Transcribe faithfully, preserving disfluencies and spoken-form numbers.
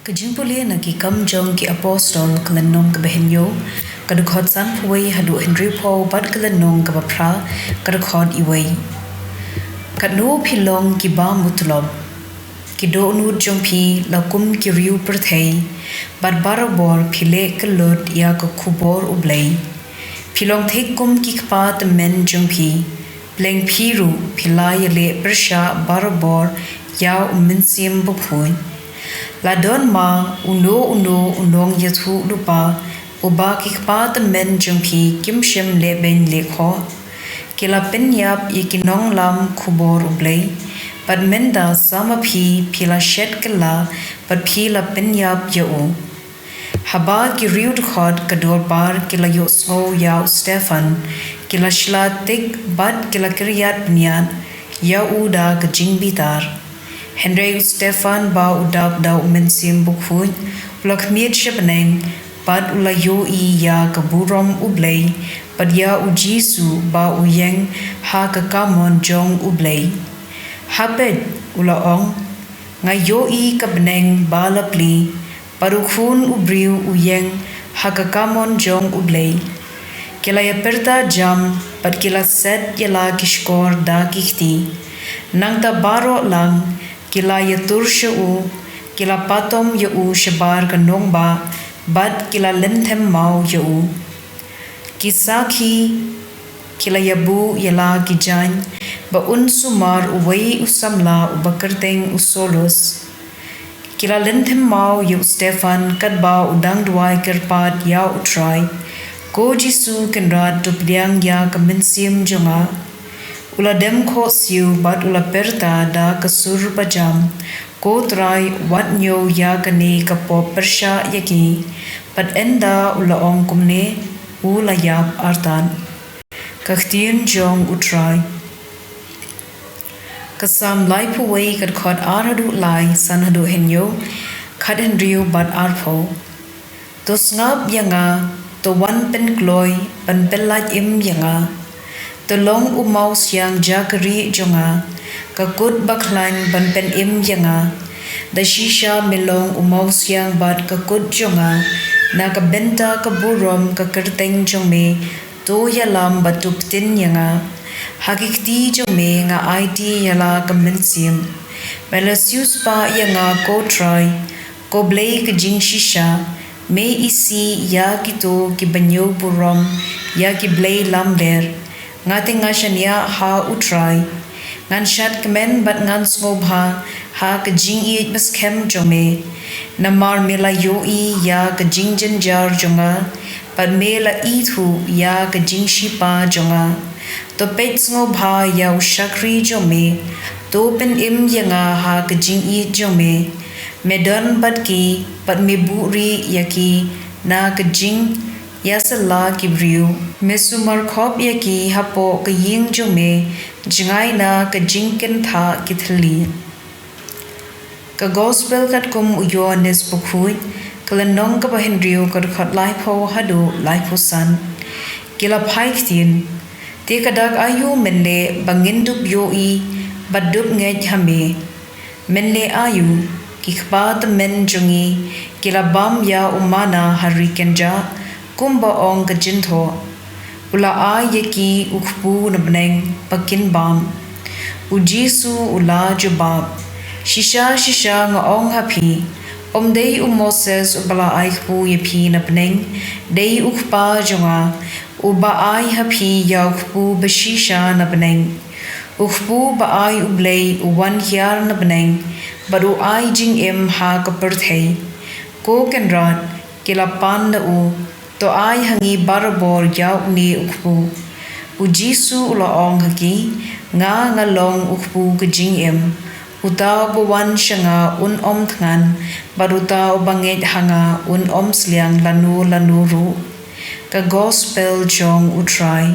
Ka jingpule na Ki Kam jong ki Apostol, ka lynnong kaba hynñiew, ka dkhot sanphew wei haduh hynriewphew, bad ka lynnong kaba phra, ka dkhot iwei. Katno phi long kiba mutlop! Ki dohnud jong phi la kum ki riew pyrthei, bad barabor phi leh kyllut ïa ka khubor U Blei. Phi long thik kum ki kpa tymmen jong phi, pleng phi ruh phi la ïaleh pyrshah barabor ïa U Mynsiem Bakhuid. La don ma uno uno u nongïathuhlypa uba ki kpa tymmen jong phi kim shym lehbeiñ lehkhoh? Ki la pynïap ïa ki nonglam khubor U Blei, bad mynta sa ma phi, phi la shet kylla bad phi la pynïap ïa u. Haba ki riew dkhot ka dorbar ki la ïohsngew ïa u Stephan, ki la shla tik bad ki la kyrïat bniat ïa u da ka jingbitar. Hynrei u Stephan, ba u dap da U Mynsiem Bakhuid, u la khmied sha bneng, bad u la ïohi ïa ka burom U Blei, bad ïa U Jisu ba u ïeng ha ka kamon jong U Blei. Ha peit, u la ong, nga ïohi ka bneng ba la plie, bad U Khun u briew u ïeng ha ka kamon jong U Blei. Ki la ïapyrta jam, bad ki la set ïa la ki shkor da ki kti. Nangta baroh lang ki la ïatur sha u, ki la patom ïa u shabar ka nongbah, bad ki la lynthem maw ïa u. Ki sakhi ki la ïabuh ïa la ki jaiñ ba un sumar uwei u samla uba kyrteng u Saulus. Ki la lynthem maw ïa u Stephan katba u dang duwai kyrpad ïa U Trai: Ko Jisu Kynrad, to pdiang ïa ka mynsiem jong nga. U la dem khohsiew bad u la pyrta da ka sur bajam: Ko Trai, wat ñiew ïa kane ka pop pyrshah ïa ki. Bad ynda u la ong kumne, u la ïap artat. Ka ktien jong U Trai. Ka Salm laiphew wei, ka dkhot ar haduh lai, san haduh hynñiew, khathynriew bad arphew. To sngap ïa nga, to wan pynkloi ban pynlait im ïa nga. To long u mawsiang jaka rieh jong nga, ka kut bakhlaiñ ban pynim ïa nga. Da shisha me long u mawsiang bad ka kut jong nga, na ka bynta ka burom ka kyrteng jong me, to ïalam bad to ptin ïa nga. Ha ki kti jong me nga aiti ïa la ka mynsiem. Me la siewspah ïa nga, ko Trai, ko Blei ka jingshisha. Me isih ïa kito kiba ñiew burom ïa ki blei lamler. Nga te nga shaniah ha U Trai. Ngan shad kmen bad ngan sngewbha ha ka jingïeit baskhem jong me. Namar me la ïohi ïa ka jingjynjar jong nga, bad me la ithuh ïa ka jingshipa jong nga. To peit sngewbha ïa u shakri jong me, to pynim ïa nga ha ka jingïeit jong me. Me don bad ki, bad me buhrieh ïa ki na ka jingïasylla ki briew. Me sumar khop ïa ki hapoh ka ïing jong me, jngai na ka jingkynthah ki thylliej. Ka Gospel katkum u Ïoannis Bakhuid, ka lynnong kaba hynriew, ka dkhot laiphew haduh laiphew san. Ki la phai ktien: Te ka dak aïu mynleh ba ngin dup ïohi bad dup ngeit ha me? Mynleh aïu ki kpa tymmen jong ngi ki la bam ïa u manna ha ri kynjah, kumba ong ka jingthoh? U la ai ïa ki u kpu na bneng ba kin bam. U Jisu u la jubab: Shisha shisha nga ong ha phi, ym dei u Moses uba la ai kpu ïa phi na bneng, dei U Kpa jong nga, uba ai ha phi ïa u kpu ba shisha na bneng. U kpu ba ai U Blei u wan hiar na bneng, bad u ai jingim ha ka pyrthei. Ko Kynrad, ki la pan na u, to ai ha ngi barabor ïa une u kpu. U Jisu u la ong ha ki: Nga nga long u kpu ka jingim. Uta uba wan sha nga un ym thngan, bad uta uba ngeit ha nga un ym sliang lano lano ruh. Ka Gospel jong U Trai.